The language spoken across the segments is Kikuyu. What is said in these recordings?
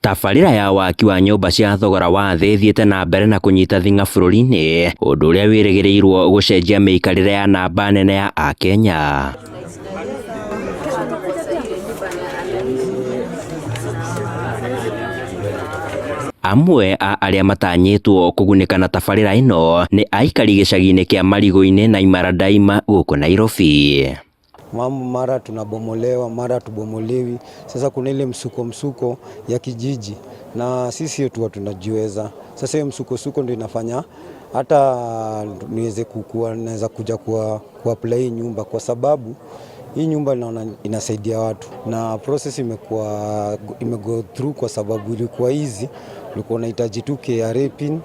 Tabarĩra ya waki wa nyũmba cia thogora wa thĩ ĩthiĩte na mbere na kũnyita thing'a bũrũri-inĩ, ũndũ ũrĩa wĩrĩgĩrĩirwo gũcenjia mĩikarĩre ya namba nene ya Akenya. Amwe a arĩa matanyĩtwo kũgunĩka na tabarĩra ĩno nĩ aikari gĩcagi-inĩ kĩa Marigũ-inĩ na Imaradaima gũkũ Nairobi. Mambo mara tunabomolewa, mara tubomolewi. Sasa kuna ile msuko msuko ya kijiji na sisi tu tunajiweza. Sasa hiyo msukosuko ndio inafanya hata niweze kukua, naweza kuja kwa kuapply nyumba kwa sababu hii nyumba naona inasaidia watu na process imekuwa imego through kwa sababu ilikuwa easy. Ulikuwa unahitaji tu KRA pin,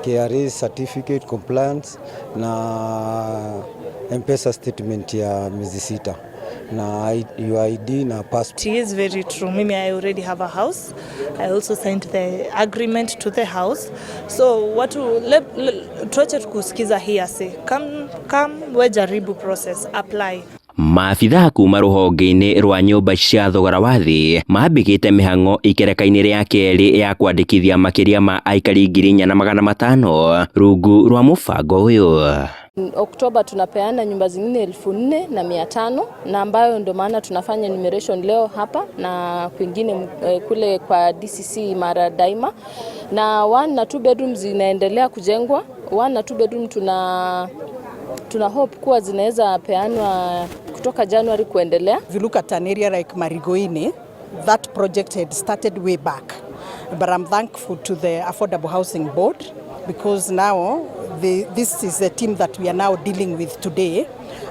KRA certificate compliance na M-Pesa statement ya miezi 6 na your ID na passport. It is very true. Mimi, I already have a house. I also signed the agreement to the house. So watu tuache kusikiza hearsay. Come, come we jaribu process, apply. Maabithaa kuma rũhonge-inĩ rwa nyũmba cia thogora wa thĩ mambĩkĩte mĩhang'o ikereka-inĩ rĩa kerĩ ya kwandĩkithia makĩria ma aikari 4,500 rungu rwa mũbango ũyũ. Oktoba tunapeana nyumba zingine 4,500 na ambayo ndio maana tunafanya enumeration leo hapa na kwingine kule kwa DCC Imara Daima, na 1 na 2 bedrooms zinaendelea kujengwa. 1 na 2 bedroom tuna hope kuwa zinaweza peanwa kutoka January kuendelea. If you look at an area like Marigoini, that project had started way back. But I'm thankful to the Affordable Housing Board because now this is the team that we are now dealing with today,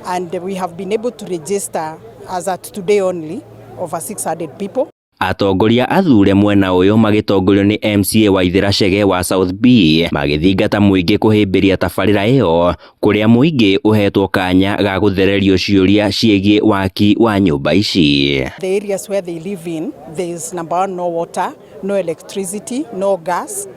and we have been able to register as at today only over 600 people. Atongoria athure mwena ũyũ magĩtongorio nĩ MCA Waithera Chege wa South B magĩthingata mũingĩ kũhĩmbĩria tabarĩra ĩyo kũrĩa mũingĩ ũhetwo kanya ga gũthererio ciũria ciĩgiĩ waki wa nyũmba ici. The areas where they live in, there is number one, no water, no electricity, no gas.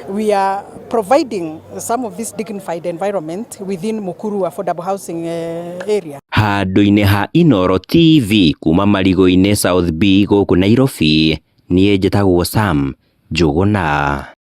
We are providing some of this dignified environment within Mukuru affordable housing area. Handũ-inĩ ha Inooro TV kuma Marigũ-inĩ South B gũkũ Nairobi, niĩ njĩtagwo Sam Njũgũna.